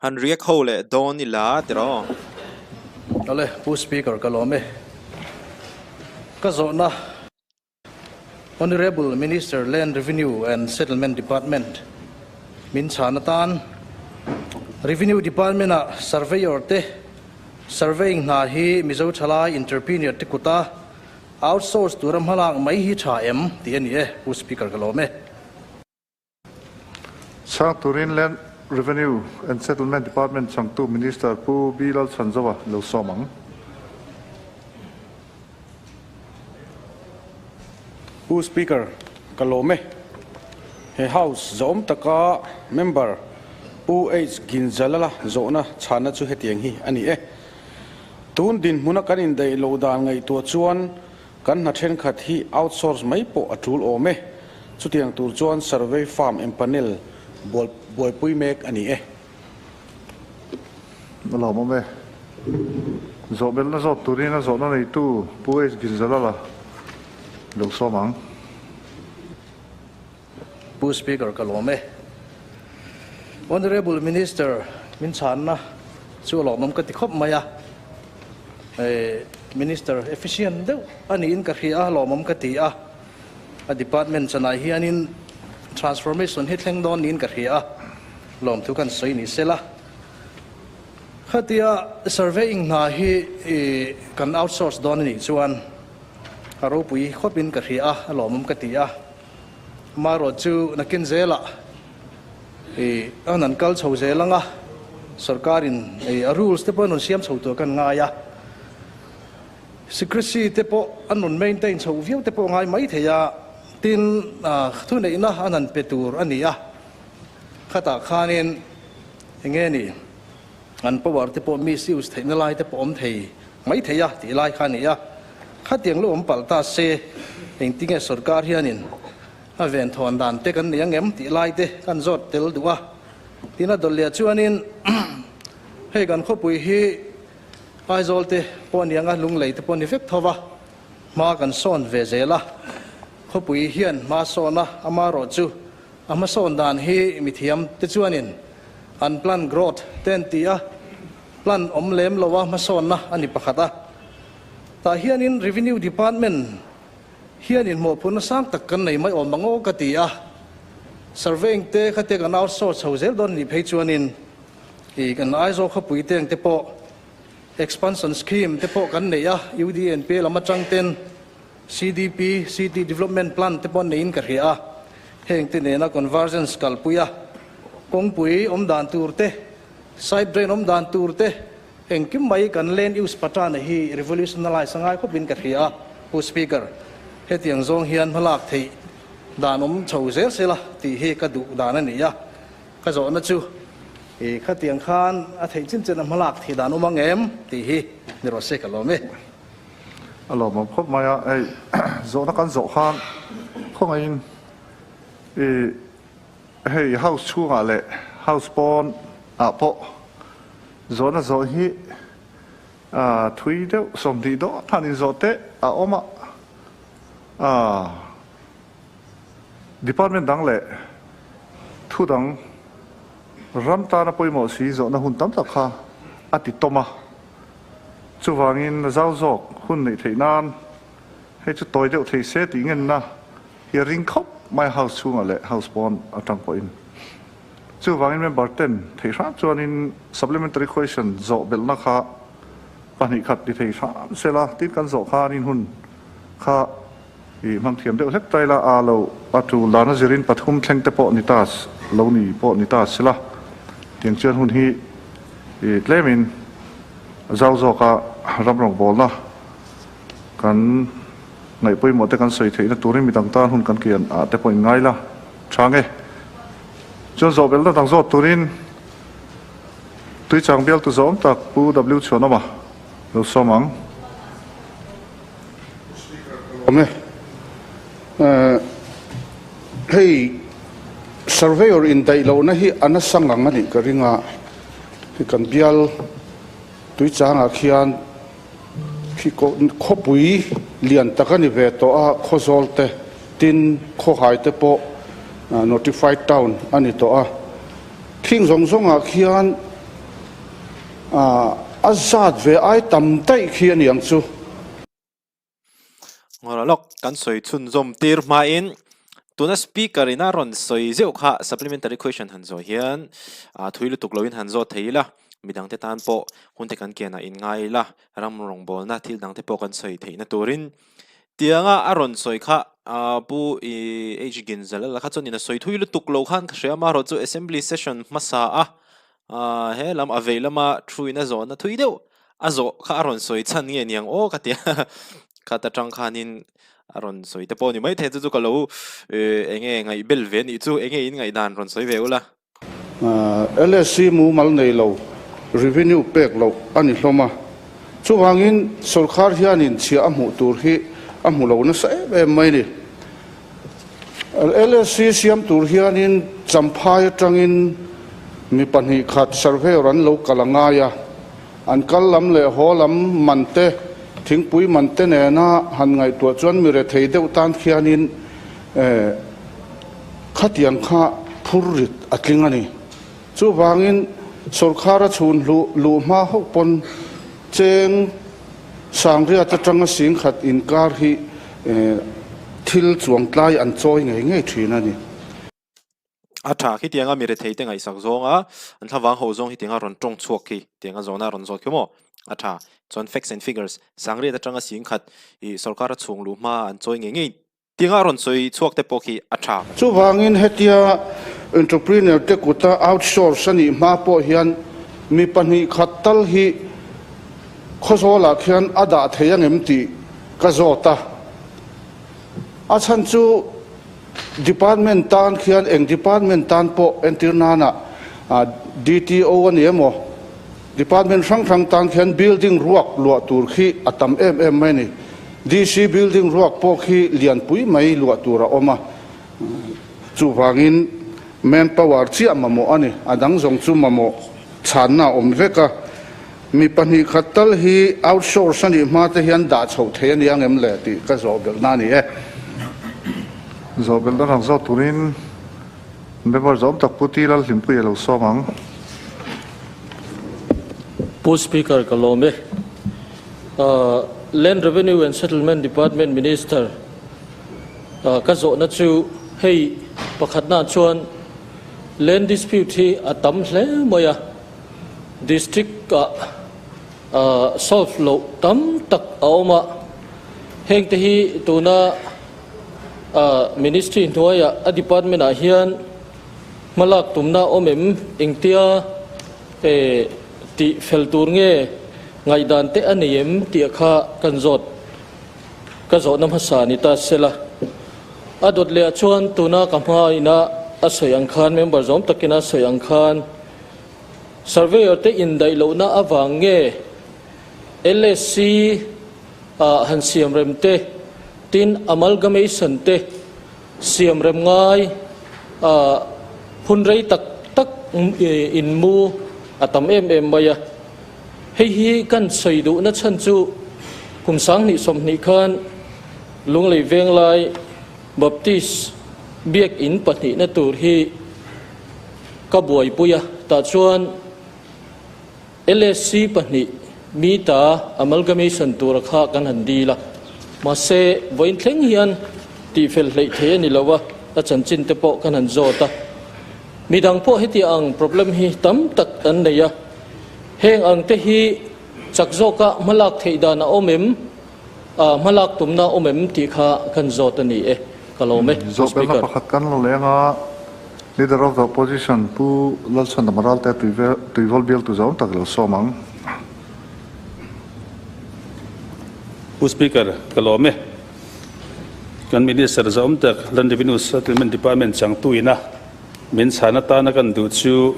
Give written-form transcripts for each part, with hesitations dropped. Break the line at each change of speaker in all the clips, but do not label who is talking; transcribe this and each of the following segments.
Han react ho leh dawn ila tiraw?
Awle, Pu Speaker ka lawm e. Ka zawhna Honourable Minister Land Revenue and Settlement Department min chhan atan Revenue Department ah Surveyor te surveying hna hi Mizo thalai entrepreneur te kuta outsource tura hmalak mai hi tha em tih a ni e, Pu Speaker ka lawm e.
Chhang turin Land Revenue and Settlement Department changtu Minister Pu B Lalchhanzova lo sawm ang.
Pu Speaker, ka lawm e. He House zawm taka Member Pu H Ginjalala zawhna chhanna chu hetiang hi a ni e. Tun dinhmuna kan indaih loh dan ngaihtuah chuan Kan hna thenkhat hi outsource mai pawh a tul awm e. Chutiang tur chuan survey firm empanel buaipui mek a ni e.
A lawmawm e. Zawhbelhna zawt turin a zawhna neitu Pu H. Ginzalala lo sawm ang.
Pu Speaker ka lawm e. Honourable Minister min chhanna chu a lawmawm ka ti khawp mai a. Minister efficient deuh a niin ka hria a, lawmawm ka ti a. A department chanah hianin transformation hi thleng dawn niin ka hria a, lawmthu kan sawi ni sela. Khatia surveying hna hi kan outsource dawn a nih chuan a ropui khawpin ka hria a, a lawmawm ka ti a. Amaherawh chu nakin zelah i an an kal chho zel ang a, sorkarin i a rules te pawh an rawn siam chho tur kan ngai a, secrecy te pawh an rawn maintain chho viau te pawh ngai mai thei a, tin thuneihna an han pe tur a ni a, khatah khanin enge ni an power te pawh misuse theihna lai te pawh awm thei mai thei a tih lai kha a ni a, khatiang lo awm palh ta se engtinge sorkar hianin a venthawn dan te kan nei ang em tih lai te kan zawt tel duh a, tin a dawlhliah chuanin hei kan khawpui hi Aizawl te pawh a ni ang a, Lunglei te pawh a ni vek tho va, hma kan sawn ve zel a, khawpui hian hma sawn a, amaherawh chu a hmasawn dan hi mithiam te chuanin an plan growth te an ti a, plan awm lem lo a hmasawnna a ni pakhat a. Tah hianin Revenue Department hianin mawhphurhna sang tak kan nei mai awm ang aw ka ti a. Surveying te kha te kan outsource chho zel dawn a nih phei chuanin i kan Aizawl khawpui te ang te pawh expansion scheme te pawh kan nei a, UDNP lam atang ten CDP, City Development Plan te pawh neiin ka hria a, heng te nena convergence kalpui a, kawngpui awm dan tur te, side drain awm dan tur te, engkim mai kan land use pattern hi revolutionalise a ngai khawpin ka hria a, Pu Speaker, hetiang zawng hian hmalak theih dan awm chho zel sela tih hi ka duh dan a ni a, ka zawhna chu i khatiang khan a theih chin chen a hmalak theih dan awm ang em tih hi ni rawh se ka lawm e.
A lawmawm khawp mai a, hei zawhna kan zawh khan khawngaihin i hei house chhungah leh house pawn ah pawh zawhna zawh hi thui deuh 20 dawn han inzawh teh a awm a, department dang leh thu dang ram tana pawimawh si zawhna hun tam tak kha a ti tawm a. Chuvangin zau zawk hun neih theih nan hei chu tawi deuh thei se tih ngenna hi a ring khawp mai House chhungah leh House pawn atang pawhin. Chuvangin member ten thei hram chuanin supplementary question zawh belhna kha pahnih khat ti thei hram sela tin kan zawh khanin hun kha i hmang thiam deuh hlek ta ila a lo a tul dana zirin pathum thleng te pawh ni ta lo ni pawh ni ta sela tiang chuan hun hi i tlemin zau zawka ram rawngbawlna kan ngaih pawimawh te kan sawi theihna turin midang tan hun kan kian ah te pawh in ngai la tha nge. Chuan zawhbelhna dang zawt turin Tuichang bialtu zawm tak Pu W Chhuanawma lo sawm ang.
Speaker ka lawm e. Hei surveyor indaih lohna hi a nasa ngang a nih ka ring a, hei kan bial Tuichangah khian khi khawpui lian tak a ni ve tawh a, Khawzawl te tin Khawhai te pawh notified town a ni tawh a, khing zawng zawngah khian. A zat ve ai tam daih khi a ni ang chu.
Ngawrah lawk kan sawi chhunzawm tir hmain tuna speaker ina rawn sawi zeuh kha supplementary question han zawh hian ah thui lutuk loin han zawt thei ila midangte tan pawh hun te kan kianah in ngai ila ram rawngbawlna thil dangte pawh kan sawi theihna turin tianga a rawn sawi kha ah pu ih H Ginzalala kha chuan in a sawi thui lutuk lo khan ka hria amaherawhchu assembly session hmasa a ah he lam a vei lama thu in a zawhna thui deuh A zawh kha a rawn sawi chhan nge niang aw ka ti a, khat atang khanin a rawn sawi te pawh ni maithei chu chu ka lo eng nge ngaih bel ve anih chu, eng nge in ngaihdan rawn sawi ve ula.
LSC mumal nei lo revenue pek loh a ni hlawm a, chuvangin sorkar hianin chhiah a hmuh tur hi a hmu lo nasa em em mai ni. LSC siam tur hianin Champhai atangin mi pahnih khat surveyor an lo kal a ngai a, an kal lam leh haw lam man te, thingpui man te nena han ngaihtuah chuan mi rethei deuh tan khianin khatiang kha phur rit a tling a ni. Chuvangin sorkar a chhun hluh luh hma hauh pawn cheng Sangriat atanga singkhat inkar hi thil chuangtlai an chawi ngei ngei thin a ni.
A tha khi tianga mi rethei te ngaihsak zawnga an thlavang ho zawng hi tianga rawn tawng chhuak khi tianga zawhna rawn zawt khi maw? A tha. Chuan facts and figures Sangriat atanga singkhat i sorkar a chhung luh hma an chawi ngei ngei Tinga rawn sawi chhuak te pawh khi a tha.
Chuvangin hetia entrepreneur te kuta outsource a nih hma pawh hian mi pahnih khat tal hi Khawzawlah khian a dah thei angem tih ka zawt a. A chhan chu department tan khian eng department tan pawh entir nana DTO a ni emaw department hrang hrang tan khian building ruak luah tur khi a tam em em mai a ni. DC building ruak pawh khi lianpui mai luah tur a awm a, chuvangin manpower chiah mamawh a ni. A dang zawng chu mamawh chhanna a awm vek a, mi pahnih khat tal hi outsource a nih hma te hian dah chhoh thei a ni ang em le tih ka zawh belhna a ni e.
Zawh belhna rang zawk turin member zawm tak Pu Ti Lalhlimpuia lo sawm ang.
Pu Speaker ka lawm e. Land Revenue and Settlement Department Minister ka zawhna chu hei pakhatna chuan land dispute hi a tam hle mai a, district ah solve loh tam tak a awm a, heng te hi tuna ministry hnuaia a department ah hian hmalak tumna awm em engtia Tih fel tur nge ngaihdan te a nei em tih kha kan zawt ka zawhna hmasa ni ta sela. A dawt leh ah chuan tuna ka hma ina a sawi ang khan member zawm takin a sawi ang khan surveyor te indaih lohna avang nge LSC ah han siam rem te tin amalgamation te Siam rem ngai ah hun rei tak tak in mu a tam em em mai a. Hei hi kan sawi duhna chhan chu kum 20 20 khan Lunglei Venglai Baptist biakinn pahnihna tur hi ka buaipui a, tah chuan LSC pahnih mi ta amalgamation tura kha kan han dil a, mahse vawiin thleng hian tihfel hleih thei a ni lo a, a chanchin te pawh kan han zawt a. Midang pawh heti ang problem hi tam tak an nei a, heng ang te hi chak zawka hmalak theih dan a awm em, hmalak tumna a awm em tih kha kan zawt a ni e, ka lawm e, Pu
Zawhbelna
Speaker.
pakhat kan lo leng a. Leader of the Opposition Pu Lalchhandama Ralte Tuivawl bialtu zawng tak lo sawm ang.
Pu Speaker, ka lawm e. Kan Minister zawng tak Land Revenue Settlement Department changtu ina min chhan atana kan duh chu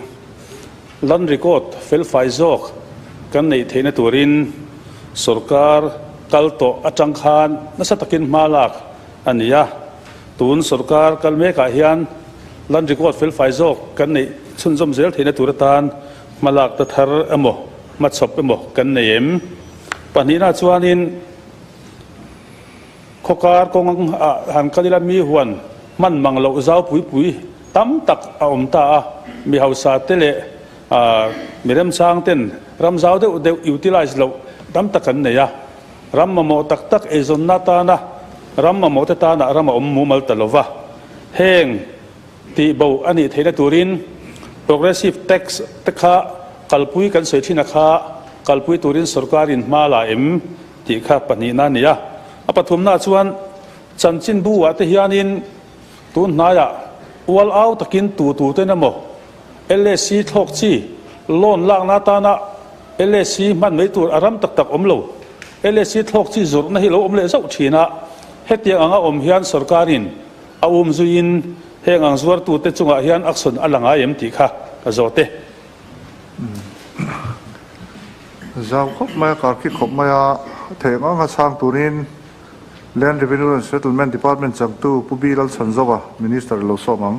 Land Record felfai zawk kan neih theihna turin sorkar kal tawh atang khan nasa takin hma lak a ni a. Tun sorkar kal mekah hian land record felfai zawk kan neih chhunzawm zel theihna tur atan hmalak ta thar emaw, hmachhawp emaw kan nei em? Pahnihna chuanin khawkar kawng ah han kal ila mi huan hman mang loh zau pui pui tam tak a awm ta a, mi hausa te leh mi remchang ten ram zau deuh deuh utilize loh tam tak kan nei a, ram mamawh tak tak eizawnna atana ram mamawh te tana ram a awm mumal ta lova, heng tihbo a nih theihna turin progressive tax te kha kalpui kan sawi thin a kha kalpui turin sorkarin hma la em tih kha pahnihna a ni a. A pathumna chuan chanchinbu ah te hianin tun hnaiah ual au takin tu tu ten emaw LSC thlawk chi loan lakna atana LSC hman mai tur a ram tak tak awm lo. LSC thlawk chi zawrhna hi lo awm leh zauh thin a, hetiang anga awm hian sorkarin a um zuiin heng ang zuartute chungah hian action a la ngai em tih kha ka zawt e.
Zau khawp mai a, karkhi khawp mai a, theih ang anga chhang turin Land Revenue and Settlement Department changtu Pu B Lalchhanzova, Minister lo sawm ang.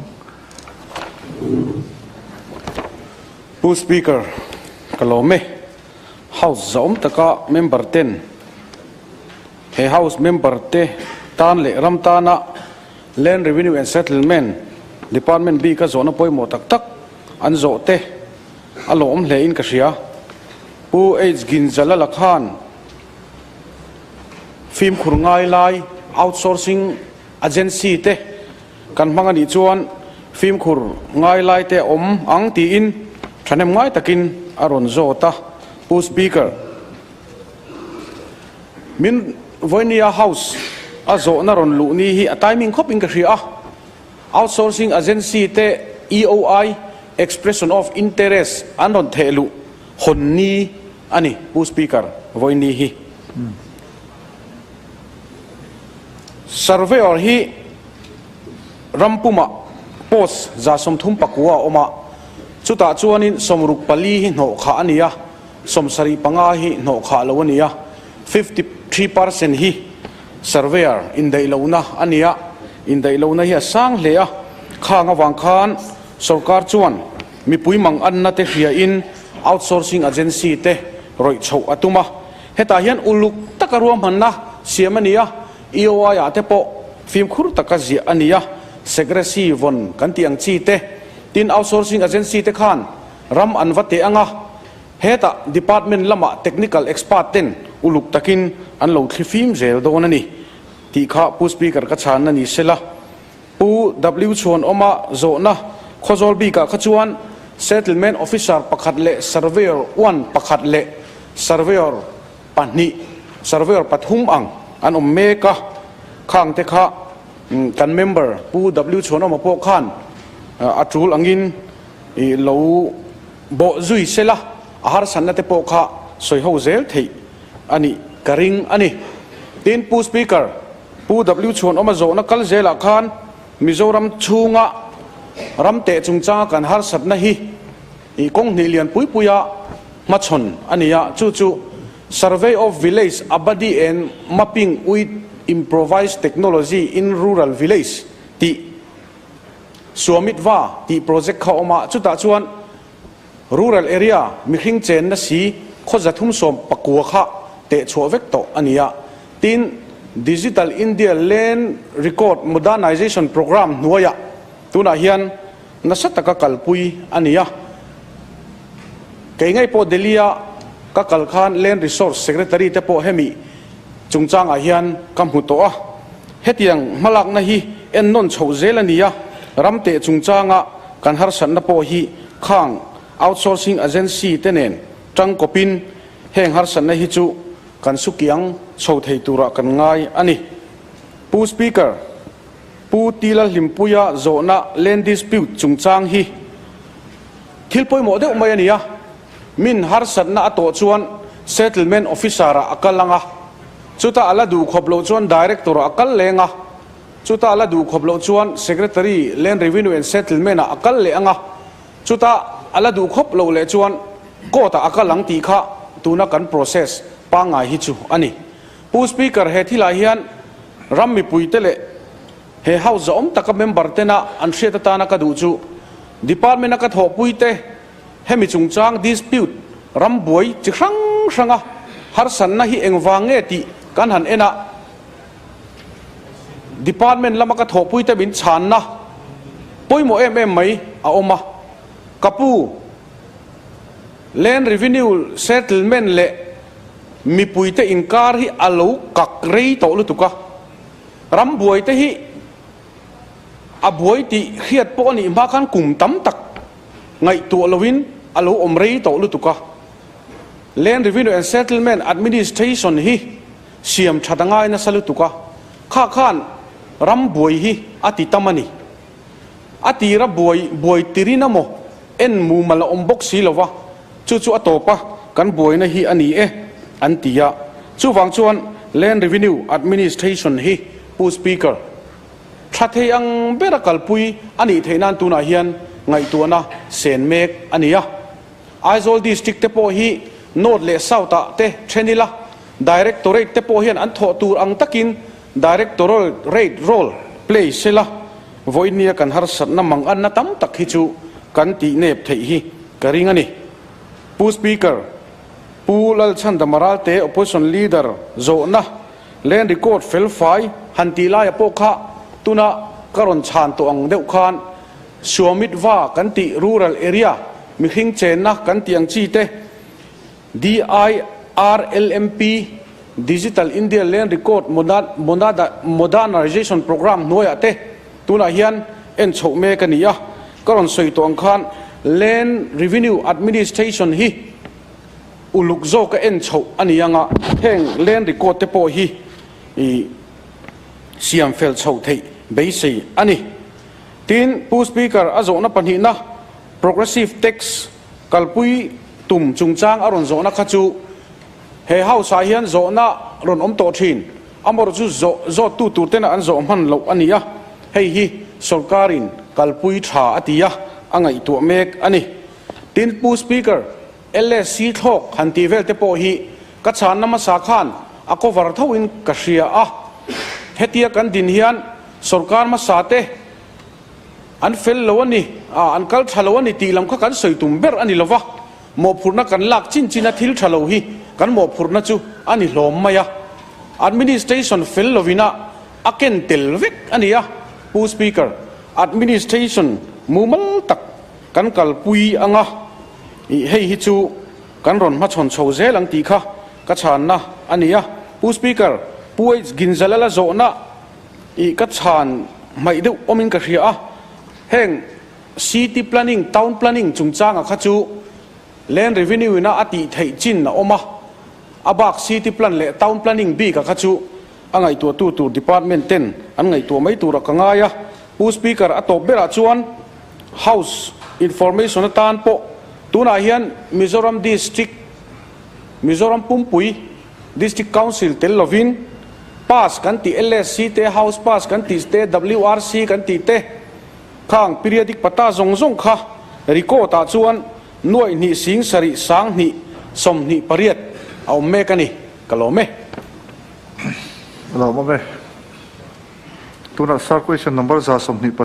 Pu Speaker, ka lawm e. House zahawm taka member ten he House member te tan leh ram tana Land Revenue and Settlement Department bika zawhna pawimawh tak tak an zawh te a lawm hle in ka hria. Pu H Ginjalala khan fimkhur ngai lai outsourcing agency te kan hmang a nih chuan fimkhur ngai lai te a awm ang tiin thahnem ngai takin a rawn zawt a. Pu Speaker, min Voinia House a zawhna rawn luh ni hi a timing khawp in ka hria a. Outsourcing agency te EOI, Expression of Interest, an rawn theh luh hawn ni a ni, Pu Speaker, vawiin hi. Surveyor hi ram pumah post 34 a awm a, chutah chuanin 64 hi hnawh khah a ni a, 75 hi hnawh khah lo a ni a, 53% hi Surveyor indaih lohna a ni a, indaih lohna hi a sang hle a, khang avang khan sorkar chuan mipui mang anna te hriain outsourcing agency te rawih chhoh a tum a, hetah hian uluk taka ruahmanna siam a ni a, EOI ah te pawh fimkhur taka ziah a ni a, secrecy vawn kan tih ang chi te, tin outsourcing agency te khan ram an va teh ang a, Hetah department lamah technical expert ten uluk takin an lo thli fim zel dawn a ni tih kha Pu Speaker ka chhanna ni sela. Pu W Chhuanawma zawhna Khawzawl bikah kha chuan Settlement Officer pakhat leh Surveyor one pakhat leh Surveyor pahnih, Surveyor pathum ang an awm mek a, khangte kha kan member Pu W Chhuanawma pawh khan a tul angin lo Bawh zui sela a harsatna te pawh kha sawi ho zel theih a nih ka ring a ni. Tin, Pu Speaker, Pu W Chhuanawma zawhna kal zelah khan Mizoram chhunga ram teh chungchanga kan harsatna hi i kawng hnih lian pui puia hmachhawn a ni a, chu chu Survey of Village Abadi and Mapping with Improvised Technology in Rural Village tih Suamit va tih project kha awm a, chutah chuan rural area mihring chenna si khaw 319 kha teh chhuah vek tawh a ni a. Tin, Digital India Land Record Modernization Programme hnuaiah tunah hian nasa taka kalpui a ni a. Kei ngei pawh Delhi-a ka kal khan Land Resource Secretary te pawh hemi chungchangah hian ka hmu tawh a. Hetiang hmalakna hi ennawn chhoh zel a ni a, ram teh chungchanga kan harsatna pawh hi khang outsourcing agency te nen tangkawpin heng harsatna hi chu kan sukiang chho thei turah kan ngai a ni. Pu Speaker, Pu Tila Hlimpuia zawhna land dispute chungchang hi thil pawimawh deuh mai a ni a, min harsatna a tawh chuan settlement officer-ah a kal ang a, Chuta a la duh khawp loh chuan Director ah a kal leng a, chuta a la duh khawp loh chuan Secretary, Land Revenue and Settlement ah a kal leh ang a, chuta a la duh khawp loh leh chuan Court ah a kal ang tih kha tuna kan process pangngai hi chu a ni. Pu Speaker, he thilah hian ram mipuite leh he House zahawm taka member tena an hriat atana ka duh chu Department a ka thawhpuite Hemi chungchang dispute ram buai chi hrang hranga harsatna hi engvang nge tih kan han en a, Department lama ka thawhpuite min chhanna pawimawh em em mai a awm a, ka pu. Land Revenue Settlement leh mipuite inkar hi a lo kak rei tawh lutuk a, ram buaite hi a buai tih hriat pawh a nih hma khan kum tam tak ngaihtuah loin a lo awm rei tawh lutuk a. Land Revenue and Settlement Administration hi siam that a ngai nasa lutuk a, kha khan ram buai hi a ti tam a ni. A tira buai buai tirin a maw en mumal a awm bawk si lo va, chu chu a tawp a, kan buaina hi a ni e, an ti a. Chuvang chuan Land Revenue Administration hi Pu Speaker, tha thei ang bera kalpui a nih theih nan tunah hian ngaihtuahna sen mek a ni a. Aizawl District te pawh hi North leh South ah te then ila, Directorate te pawh hian an thawh tur ang takin Directorate role play sela, vawinia kan harsatna manganna tam tak hi chu kan tih nep theih hi ka ring a ni. Pu Speaker, Pu Lalchhandama Ralte Opposition Leader zawhna Land Record felfai han tih laia pawh kha tuna ka rawn chhan tawh ang deuh khan Suamitva kan tih Rural Area mihring chenna kan tih ang chi te, DIRLMP, Digital India Land Record Modernization Programme hnuaiah te tunah hian en chhoh mek a ni a. Ka rawn sawi tawh ang khan Land Revenue Administration hi uluk zawka en chhoh a ni ang a, heng Land Record te pawh hi siam fel chhoh theih beisei a ni. Tin, Pu Speaker, a zawhna pahnihna Progressive Tax Kalpui tum chungchang a rawn zawhna kha chu he House ah hian zawhna rawn awm tawh thin. Amawr chu zawh zawttu tur tena an zawh hman loh a ni a, hei hi sorkarin kalpui tha a ti a, a ngaihtuah mek a ni. Tin, Pu Speaker, LSC thlawk han tih vel te pawh hi ka chhanna hmasa khan a cover thoin ka hria a, hetia kan din hian sorkar hmasa te An fel lo a ni, a, an kal tha lo a ni tih lam kha kan sawi tum ber a ni lo va, mawhphurhna kan lak chin chin a thil tha lo hi kan mawhphurhna chu a ni hlawm mai a. Administration fel lovin a a ken tel vek a ni a, Pu Speaker, Administration mumal tak kan kalpui ang a, ih hei hi chu kan rawn hmachhawn chho zel ang tih kha ka chhanna a ni a. Pu Speaker, Pu H. Ginzalala zawhna Ih ka chhan hmaih deuh awmin ka hria a, heng city planning, town planning chungchanga kha chu land revenue ina a tih theih chin a awm a, a bak city plan leh town planning bik a kha chu a ngaihtuahtu tur department ten an ngaihtuah mai turah ka ngai a. Pu Speaker, a tawp berah chuan House information atan pawh tunah hian Mizoram District, Mizoram pumpui, District Council tel lovin pass kan tih LSC te, House pass kan tih te, WRC kan tih te khang periodic pata zawng zawng kha record ah chuan nuaih hnih sing sarih sang hnih 28 a awm mek a ni. Ka lawm e.
Ka lawm awm e. Tunah Sir question number 28.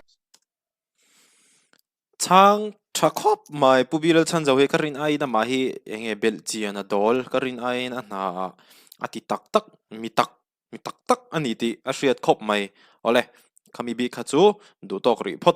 Chhang tha khawp mai Pu Bilal Chhanzo hi ka rin aiin amah hi eng nge belh chian a dawl ka rin aiin a hna ah a ti tak tak mi tak mi tak tak a ni tih a hriat khawp mai awle khami bik kha chu duh tawk rih phawt a.